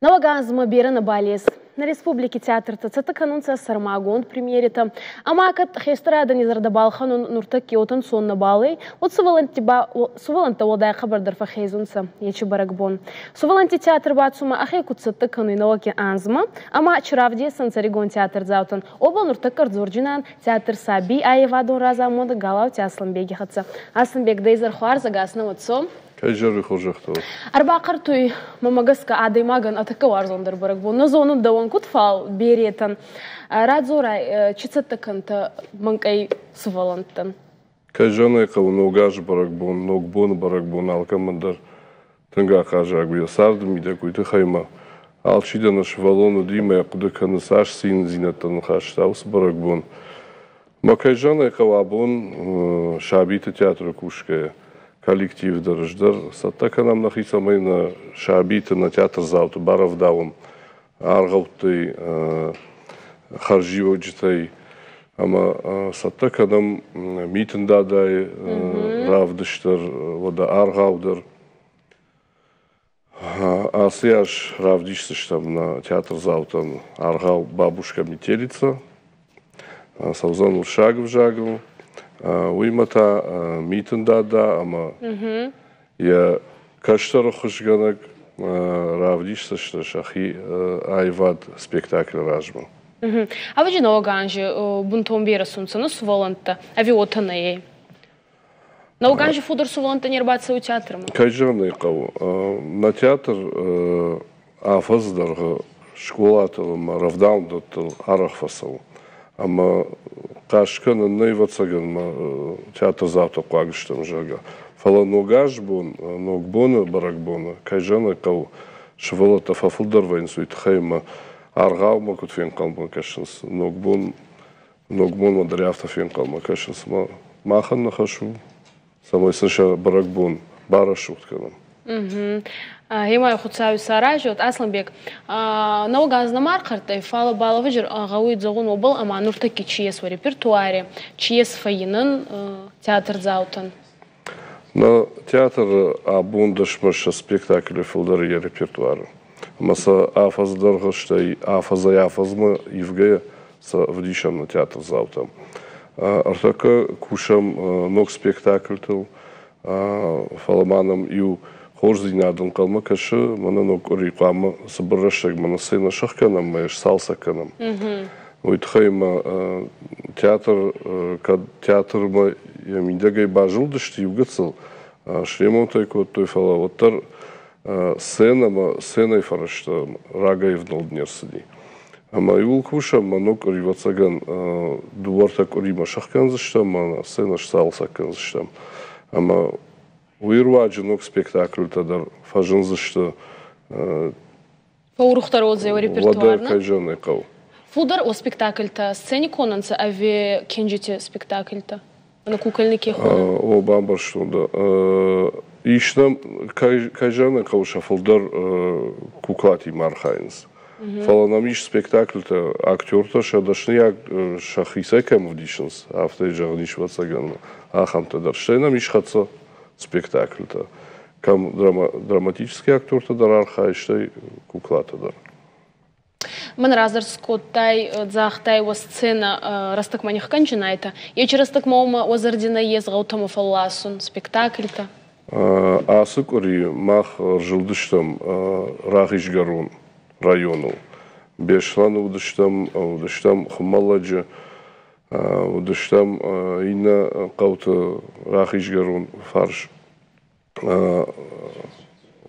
Нӕуӕг анзмӕ берӕ нӕбал ес. Нӕ республики театртӕ цӕттӕ кӕнунцӕ сӕрмагонд премьеритӕ. Ӕма кӕд хестӕр адӕни зӕрдӕ балхӕнун нуртӕкки уотӕ ӕнцон нӕбал ӕй, уӕд сувӕллӕнтти ба сувӕллӕнттӕ уӕлдай хъӕбӕрдӕр фӕххезунцӕ ечи бӕрӕгбон. Сувӕллӕнтти театр ба цума ӕхе куд цӕттӕ кӕнуй нӕуӕг анзмӕ ӕма чи равдесӕнцӕ ӕригон театрдзаутӕн, уобӕл нуртӕккӕ ӕрдзорджинан театр «Сабий» аййевадон разамонӕг Галаути Асланбеги хӕццӕ. Асланбег, дӕ изӕр хуарз, ӕгас нӕ уодсо. Кӕй зӕрди хорзӕхтӕ? Ӕрбахъӕртуй мӕмӕ гӕсгӕ адӕймагӕн ӕтӕккӕ уарзондӕр бӕрӕгбон. Нӕ зонун дӕуӕн куд, фал беретӕн. Радзорай, чи цӕттӕ кӕнтӕ мӕнкъӕй сувӕллӕнттӕн? Кӕй зӕгъын ӕй хъӕуы, Ног азы бӕрӕгбон, Ногбоны бӕрӕгбон алкӕмӕн дӕр тынг ахъаззаг у йӕ царды мидӕг, уый тыххӕй ма алчидӕр нӕ сывӕллон уыди ӕмӕ йӕ хъуыды кӕны, цас циндзинӕдтӕ ныхӕста уыцы бӕрӕгбон. Мӕ кӕй зӕгъын ӕй хъӕуы, абон сабиты театры кусгӕйӕ коллектив дӕр ӕз дӕр цӕттӕ кӕнӕм нӕхи, цӕмӕй нӕ сабиты, нӕ театрдзауты барӕвдауӕм аргъӕуттӕй, хӕрзиуӕджытӕй ӕмӕ цӕттӕ кӕнӕм Митын Дадайы равдыст дӕр, уӕдӕ аргъау дӕр. Ацы аз равдисдзыстӕм нӕ театрдзаутӕн аргъау «Бабушка Метелица». Цӕудзӕн уырыссаг ӕвзагыл. Уыимӕ та Митын Дада ӕмӕ йӕ кӕстӕры хуызгӕнӕг равдисдзысты сӕхи аивад спектаклы размӕ. Ӕвӕджи нӕуӕг анзи бунтон берӕ сунцӕ нӕ сувӕллӕнттӕ, ӕви уотӕ нӕй? Науганжы фудыр сувӕллӕнттӕ не рбацӕуы театрмӕ? Кӕй зӕгъын ӕй хъӕуы, нӕ театр афӕдзы дӕргъы скъолатыл ӕмӕ рӕвдауӕндӕттыл арӕх фӕцӕуы. Ӕмӕ хъаст кӕнын нӕ, ӕвӕццӕгӕн, мӕ театрдзаутӕ хъуаг стӕм, зӕгъгӕ. Фӕлӕ Ног аз бон, Ногбоны бӕрӕгбоны, кӕй зӕгъын ӕй хъӕуы, сывӕллӕттӕ фӕфылдӕр вӕййынц, уый тыххӕй ӕмӕ аргъаумӕ куыд фенхъӕлмӕ кӕсынц, Ногбон Ногбонмӕ дӕр афтӕ фенхъӕлмӕ кӕсынц, ӕмӕ махӕн нӕ хӕс у, цӕмӕй сын сӕ бӕрӕгбон барӕсугъд кӕнӕм. Гъема Хуцауи саразӕд, Асланбег. Нӕуӕг аз нӕма ӕрхъӕрттӕй, фал балӕвӕджы гъӕуй зӕгъун уобӕл, ӕма нуртӕкки чи ес уӕ репертуари, чи ес фӕййинӕн театрдзаутӕн? Нӕ театры абон дӕсмӕ сӕ спектаклы фылдӕр йӕ репертуары. Ӕмӕ сӕ афӕдзы дӕргъы, стӕй афӕдзӕй-афӕдзмӕ ивгӕйӕ сӕ ӕвдисӕм нӕ театрдзаутӕм. Ӕртӕккӕ кусӕм ног спектакльтыл, фӕлӕ ма нӕм иу хорздзинад ӕнхъӕлмӕ кӕсы, мӕнӕ ног къуыри хъуамӕ цыбыр рӕстӕгмӕ нӕ сценӕ сӕхгӕнӕм ӕмӕ йӕ сцалцӕг кӕнӕм. Уый тыххӕй ма театр, кӕд театрмӕ йӕ мидӕгӕй базылдысты иу гыццыл, сремонт ӕй кодтой, фӕлӕ уӕддӕр сценӕмӕ сценӕйы фӕрӕзтӕ рагӕй ӕвнӕлд не рцыди. Ӕмӕ иуыл кусӕм, мӕ ног къуыри, ӕвӕццӕгӕн, дыууӕ-ӕртӕ къуыримӕ сӕхгӕндзыстӕм ӕмӕ сценӕ сцалцӕг кӕндзыстӕм. Ӕмӕ уый руаджы ног спектакльтӕ дӕр фӕзындзысты. Фӕурухдӕр уодзӕй репертуар. Уӕдӕ кӕй зӕгъын ӕй хъӕуы. Фулдӕр о спектакльтӕ сценикон ӕнцӕ ӕви кенджити спектакльтӕ? Ӕнӕ кукольный ке хонӕн? О, бамбӕрстон дӕ. Ис нӕм, кӕй зӕгъын ӕй хъӕуы, сӕ фылдӕр куклатимӕ архайынц. Фӕлӕ нӕм ис спектакльтӕ, актертӕ сӕ дӕсныйад сӕхицӕй кӕм ӕвдисынц, афтӕ зӕгъын ис, ӕвӕццӕгӕн, ахӕмтӕ дӕр. Стӕй нӕм ис хӕццӕ спектакльтӕ, кӕм драматический актертӕ дӕр архайы, стӕй куклатӕ дӕр. Мӕн раздӕр скодтай, загътай, уӕ сценӕ рӕстӕгмӕ нихкӕнджынайтӕ. Ечи рӕстӕгмӕ уӕмӕ уӕ зӕрди нӕййес гъӕутӕмӕ фӕлласун спектакльтӕ? Ацы къуыри мах ӕрзылдыстӕм Рахизгӕрон районыл. Беслӕны уыдыстӕм, уыдыстӕм Хуымӕллӕджы, уыдыстӕм иннӕ хъӕуты Рахизгӕрон фарс.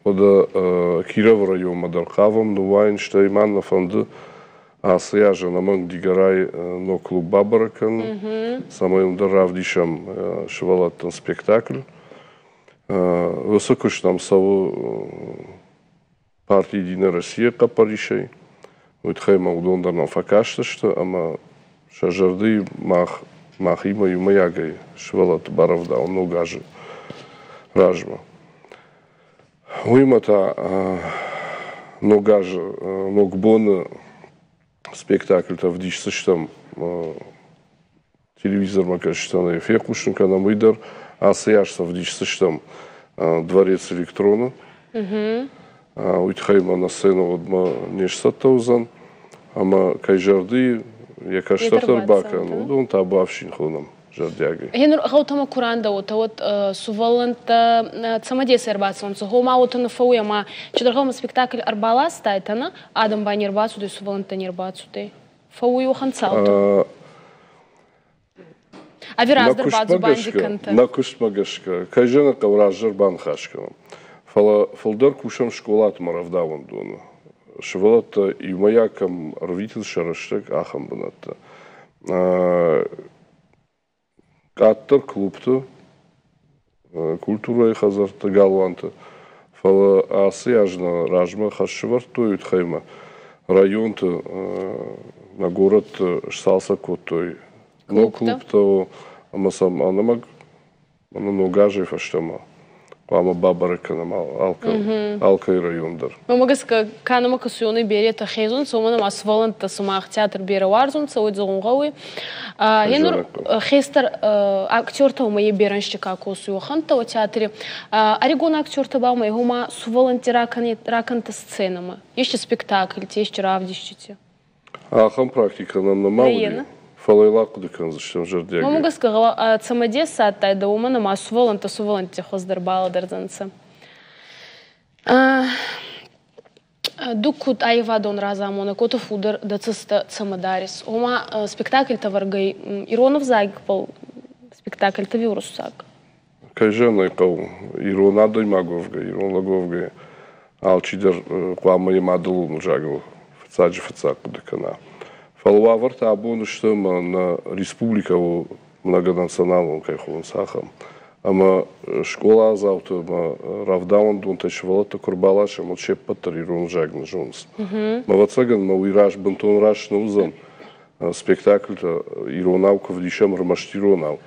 Уӕдӕ Кировы районмӕ дӕр хъавӕм ныууайын, стӕй ма нӕ фӕнды ацы аз ӕнӕмӕнг Дигорайы ног клуб бабӕрӕг кӕнын, цӕмӕй уым дӕр равдисӕм сывӕллӕттӕн спектакль. Уыцы куыст нӕм цӕуы парти «Единая Россия» хъӕппӕрисӕй. Уый тыххӕй ма уыдон дӕр нӕм фӕкастысты ӕмӕ сӕ зӕрдыйы мах махимӕ иумӕйагӕй сывӕллӕтты барӕвдауын ног азы размӕ. Уыимӕ та ног азы, ногбоны спектакльтӕ ӕвдисдзыстӕм телевизормӕ кӕсджытӕн ӕй фехъусын кӕнӕм, уый дӕр ацы аз ӕвдисдзыстӕм Дворец Электроны. Уый тыххӕй ма нӕ сценӕ уӕдмӕ не сцӕттӕ уыдзӕн, ӕмӕ кӕй зӕрды йӕ кӕстӕртӕ ӕрбакӕнын, уыдон та бафсин хонӕм зӕрдиагӕй. Гъенур гъӕутӕмӕ ку рандӕуотӕ, уӕд сувӕллӕнттӕ цӕмӕдес ӕрбацӕунцӕ. Гъома уотӕ нӕ фӕууй, ӕма чидӕр гъӕумӕ спектакль ӕрбаластайтӕ, адӕм ба не рбацудӕй, сувӕллӕнттӕ не рбацудӕй. Фӕууй уӕхӕн цаутӕ? Ӕви раздӕр бадзубанди кӕнтӕ? Нӕ куыстмӕ гӕсгӕ, кӕй зӕгъын хъӕуы, раздӕр баныхас кӕнӕм. Фӕлӕ фылдӕр кусӕм скъолаты ӕмӕ рӕвдауӕндоны. Сывӕллӕттӕ иумӕйаг кӕм ӕрвитынц сӕ рӕстӕг, ахӕм бынӕтты. Къаддӕр клубты, культурӕйы хӕдзӕртты, галуанты. Фӕлӕ ацы аз нӕ размӕ хӕс сӕвӕрдтой уый тыххӕй ӕмӕ районты, нӕ горӕтты сцалцӕг кодтой ног клубтӕ ӕмӕ сӕм ӕнӕмӕнг ног азӕй фӕстӕмӕ хъуамӕ бабӕрӕг кӕнӕм алкӕй район дӕр. Уымӕ гӕсгӕ кӕнӕмӕ кӕсуйони беретӕ хезунцӕ, уымӕн ӕма сувӕллӕнттӕ сумах театр берӕ уарзунцӕ, уой зӕгъун гъӕуй. Гъенур хестӕр актертӕ уымӕ е берӕ ӕнзти ка косуй, уӕхӕнттӕ уӕ театри. Ӕригон актертӕ ба уымӕ гъома сувӕллӕнтти ракӕнтӕ сценӕмӕ. Ести спектакльти, ести равдистити. Ахӕм практикӕ нӕм нӕма уыди, фӕлӕ йыл ахъуыды кӕндзыстӕм зӕрдиагӕй. Уымӕ гӕсгӕ цӕмӕдес адтайдӕ, уымӕн ӕма сувӕллӕнттӕ сувӕллӕнтти хуӕздӕр балӕдӕрдзӕнцӕ. Ду куд аивадон разамонӕг, уотӕ фулдӕр дӕ цӕстӕ цӕмӕ дарис? Ома спектакльтӕ вӕргӕй ирон ӕвзагбӕл спектакльтӕ ӕви уруссаг? Кӕй зӕгъын ӕй хъӕуы, ирон адӕймаг уӕвгӕ, ирон лӕг уӕвгӕ, алчидӕр хъуамӕ йӕ мадӕлон ӕвзагыл фыццаджы фыццаг хъуыды кӕна. Фӕлӕ уавӕртӕ абон сты ӕмӕ нӕ республикӕ у многонационалон кӕй хонынц, ахӕм. Ӕмӕ скъоладзауты ӕмӕ рӕвдауӕндонтӕй сывӕллӕттӕ куы ӕрбаласӕм, уӕд се ппӕт дӕр ирон ӕвзаг нӕ зонынц. Мӕ ӕвӕццӕгӕн мӕ уый раст бынтон раст нӕ уыдзӕн, спектакльтӕ иронау куы вдисӕм, ӕрмӕст иронау.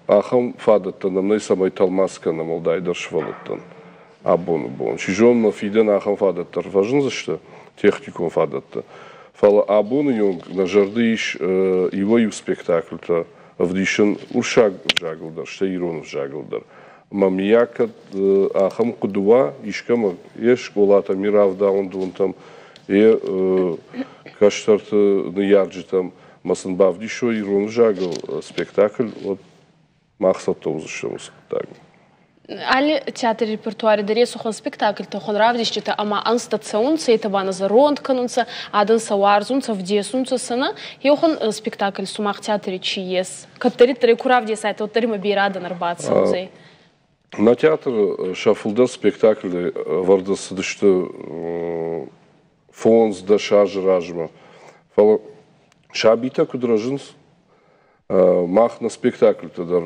Ахӕм фадӕттӕ нӕм нӕй, цӕмӕй тӕлмац кӕнӕм уӕлдайдӕр сывӕллӕттӕн абоны бон. Чи зоны, мӕ фидӕн ахӕм фадӕттӕ фӕзындзысты, техникон фадӕттӕ. Фӕлӕ абоны онг нӕ зӕрды ис иуӕй-иу спектакльтӕ ӕвдисын уырыссаг ӕвзагыл дӕр, стӕй ирон ӕвзагыл дӕр. Ӕмӕ миййаг кӕд ахӕм хъуыды уа искӕмӕ, йе скъолатӕм, йе рӕвдауӕндонтӕм, йе кӕстӕрты ныййарджытӕм, ӕмӕ сын бавдисой ирон ӕвзагыл спектакль, уӕд мах цӕттӕ уыдзыстӕм уыцы хъуыддагмӕ. Алли театри репертуари дӕр ес уӕхӕн спектакльтӕ, уӕхӕн равдиститӕ ӕма ӕнзтӕ цӕунцӕ, етӕ ба нӕ зӕронд кӕнунцӕ, адӕн сӕ уарзунцӕ, вдесунцӕ сӕ нӕ. Еуӕхӕн спектакль сумах театри чи ес? Кӕддӕриддӕр ку равдесайтӕ, уӕддӕр имӕ берӕ адӕн ӕрбацӕудзӕй. Нӕ театры сӕ фылдӕр спектакльтӕ ӕвӕрд цыдысты 5-10 азы размӕ. Фӕлӕ сабитӕ куыд рӕзынц, мах нӕ спектакльтӕ дӕр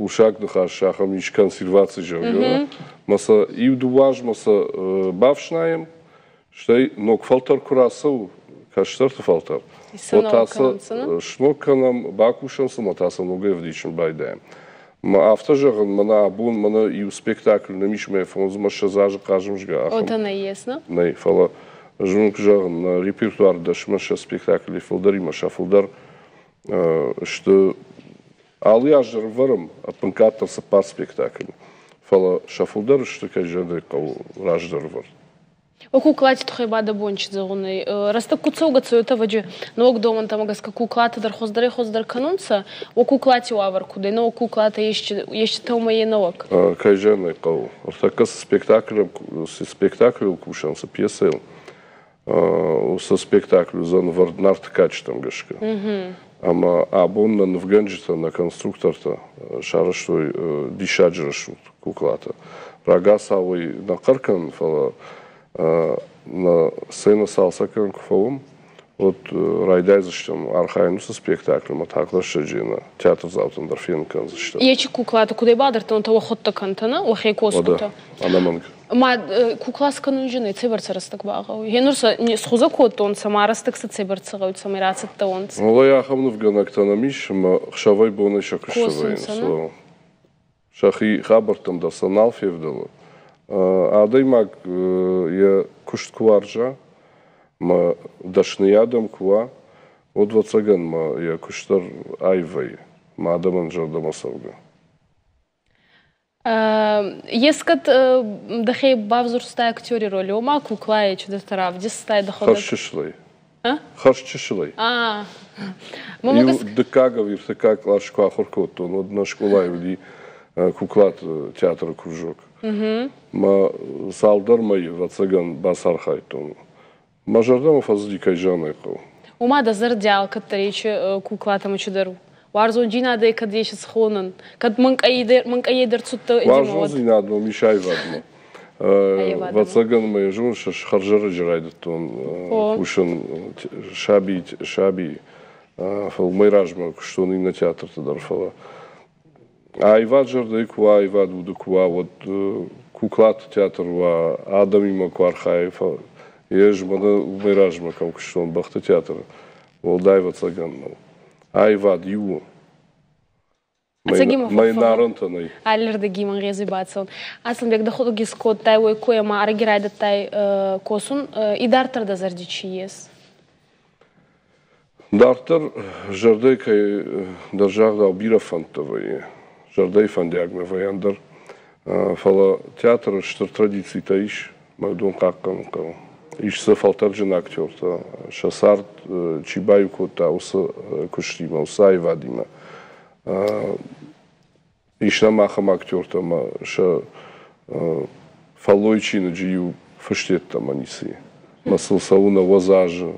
усаг ныхас ахӕм ис консерваци, зӕгъгӕ. Мӕ сӕ иу-дыууӕ азмӕ сӕ бафснайӕм, стӕй ног фӕлтӕр куы рацӕуы, кӕстӕрты фӕлтӕр, уӕд та сӕ сног кӕнӕм, бакусӕм сын ӕмӕ та сӕ ногӕй ӕвдисын байдайӕм. Мӕ афтӕ зӕгъын, мӕнӕ абон мӕнӕ иу спектакль нӕм ис, мӕ 25 азы хъазын згӕ ахӕм. Отӕ нӕ ес, нӕ? Нӕй, фӕлӕ ӕз уын куы зӕгъын, нӕ репертуар дӕсмӕ сӕ спектаклей фылдӕримӕ сӕ фылдӕр сты алы аз дӕр ӕвӕрӕм ӕппынкъаддӕр цыппар спектаклы, фӕлӕ сӕ фылдӕр сты, кӕй зӕгъын ӕй хъӕуы, раздӕр ӕвӕрд. Куклати туххӕй ба дӕ бон чи зӕгъунӕй? Рӕстӕг ку цӕугӕ цӕуетӕ ӕвӕджи нӕуӕг домӕнтӕмӕ гӕсгӕ куклатӕ дӕр хуӕздӕрӕй-хуӕздӕр кӕнунцӕ. О куклати уавӕр куд ӕй? Нӕуӕг куклатӕ ести тӕумӕ е нӕуӕг? Кӕй зӕгъын ӕй хъӕуы, ӕртӕккӕ цы спектаклыл кусӕм, цы пьесӕйыл, уыцы спектакль уыдзӕн ӕвӕрд Нарты кадджытӕм гӕсгӕ. Ӕмӕ абон нӕ нывгӕнджытӕ, нӕ конструктортӕ сарӕзтой диссаджы рӕсугъд куклатӕ. Рагацау ӕй нӕ хъӕр кӕнын, фӕлӕ нӕ сценӕ цалцӕг кӕнын куы фӕуӕм, уӕд райдайдзыстӕм архайын уыцы спектакльмӕ тагъд рӕстӕджы нӕ театрдзаутӕн дӕр фенын кӕндзыстӕм. Ечи куклаты кудӕй бадардтонтӕ уӕхуӕдтӕ кӕнтӕ, нӕ? Уӕхе косгутӕ? Ӕнӕмӕнг. Ма кукла скӕнун зин ӕй, цӕйбӕрцӕ рӕстӕг багъӕуй? Гъенур сӕ схузӕ кодтонцӕ, ма рӕстӕг сӕ цӕйбӕрцӕ гъӕуй, цӕмӕй рацӕттӕ уонцӕ? Уӕлӕй ахӕм нывгӕнӕгтӕ нӕм ис, ӕмӕ хсӕвӕй-бонӕй сӕ куысты вӕййынц. Сӕхи хабӕрттӕм дӕр сӕ нал февдӕлы. Адӕймаг йӕ куыст куы уарза, мӕ дӕсныйадӕм куы уа, уӕд, ӕвӕццӕгӕн, мӕ йӕ куыст дӕр аив вӕййы, мӕ адӕмӕн зӕрдӕмӕ цӕугӕ. Ескӕд дӕхе бавзурстай актери роли, ома куклайы чидӕртӕ равдистай дӕхуӕдӕг? Хӕрзчысылӕй. Хӕрзчысылӕй. Иу дыккаг ӕви ӕртыккаг кълас куы ахуыр кодтон, уӕд нӕ скъолайы уыди куклаты театры кружок. Мӕ цалдӕр мӕйы, ӕвӕццӕгӕн, бацархайдтон. Мӕ зӕрдӕмӕ фӕцыди, кӕй зӕгъын ӕй хъӕуы. Уымӕ дӕ зӕрдӕ алкӕддӕр ечи куклатӕмӕ чидӕр уарзондзийнадӕй кӕд ес схонӕн, кӕд мӕнкъӕйӕй дӕр цудтӕ? Уарзондзийнад мӕм ис аивадмӕ. Ӕвӕццӕгӕн мӕ зоныс, ӕз хӕрзӕрӕджы райдыдтон кусын саби, саби, фӕлӕ уымӕй размӕ куыстон иннӕ театрты дӕр, фӕлӕ аивад зӕрдӕйы куы уа, аивад уды куы уа, уӕд куклаты театр уа, адӕмимӕ куы архайа, ӕз мӕнӕ уымӕй размӕ кӕм куыстон, бӕхты театры, уӕлдай ӕвӕццӕгӕн нӕу. Аивад иу у. Мӕйнарӕнтӕ нӕй. Аллирдӕги мӕн гъези бацӕун. Асланбег, дӕхуӕдӕг искодтай уой кой ӕма ӕрӕги райдӕдтай косун. Идарддӕр дӕ зӕрди чи ес? Дарддӕр зӕрдӕй кӕй дӕр загъдау бирӕ фӕндтӕ вӕййы. Зӕрдӕйы фӕндиагмӕ вӕййы ӕндӕр. Фӕлӕ театры стыр традицитӕ ис, мӕ уыдон хъахъхъӕнын хъӕуы. Ис дзы фӕлтӕрджын актертӕ, сӕ цард чи баиу кодта, уыцы куыстимӕ, уыцы аивадимӕ. Ис нӕм ахӕм актертӕ ӕмӕ сӕ фӕллойы чиныджы иу фыст йеддӕмӕ ницы и. Мӕ сыл цӕуы 90 азы,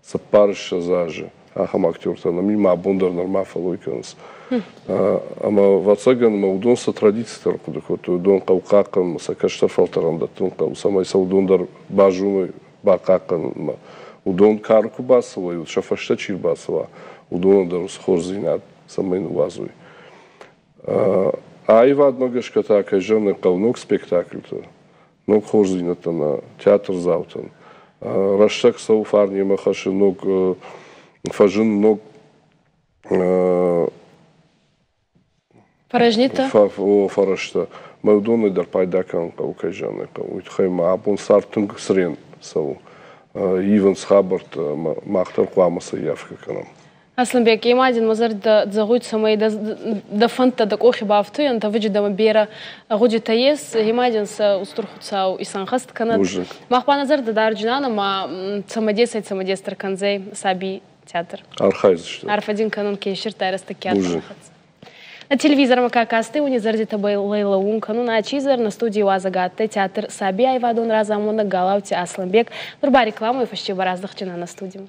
24 азы. Ахӕм актертӕ нӕм и, мӕ абон дӕр нырма фӕллой кӕнынц. Ӕмӕ, ӕвӕццӕгӕн, мӕ уыдон цы традицитӕ ӕрхъуыды кодтой, уыдон хъӕуы хъахъхъӕнынмӕ, сӕ кӕстӕр фӕлтӕрӕн дӕттын хъӕуы, цӕмӕй сӕ уыдон дӕр базоной бахъахъхъӕнынмӕ. Уыдон кары куы бацӕуой, сӕ фӕстӕ чи рбацӕуа, уыдонӕн дӕр уыцы хорздзинад цӕмӕй ныууадзой. Аивадмӕ гӕсгӕ та, кӕй зӕгъын хъӕуы, ног спектакльтӕ, ног хорздзинӕдтӕ нӕ театрдзаутӕн. Рӕстӕг цӕуы, фарн йемӕ хӕссы ног фӕзынд ног Фӕрӕзнитӕ? Фӕрӕзтӕ. Мӕ уыдонӕй дӕр пайда кӕнын хъӕуы, кӕй зӕгъын ӕй хъӕуы. Уый тыххӕй ма абон цард тынг цырен цӕуы. Ивынц хабӕрттӕ ӕмӕ мах дӕр хъуамӕ сӕййафгӕ кӕнӕм. Асланбег, ема дин мӕ зӕрдӕ зӕгъуй, цӕмӕй дӕ фӕндтӕ дӕ къохи бафтуйӕнтӕ, ӕвӕджи дӕмӕ берӕ гъудитӕ ес, ема дин сӕ Устур Хуцау исӕнхӕст кӕнӕд. Мах ба нӕ зӕрдӕ дарджинан ӕма цӕмӕдесӕй цӕмӕдесдӕр кӕндзӕй сабий театр. Архайдзысты. Арфӕ дин кӕнун, ке иссирдтай рӕстӕг театрмӕ хӕццӕ. На телевизормӕ ка кастӕй, уони зӕрдитӕбӕл лӕуун кӕнун ачи изӕр нӕ студий уазӕг адтӕй театр «Саби» айвадон разамонӕг Галаути Асланбег. Нур ба рекламой фӕсте бараздӕхджынӕн нӕ студимӕ.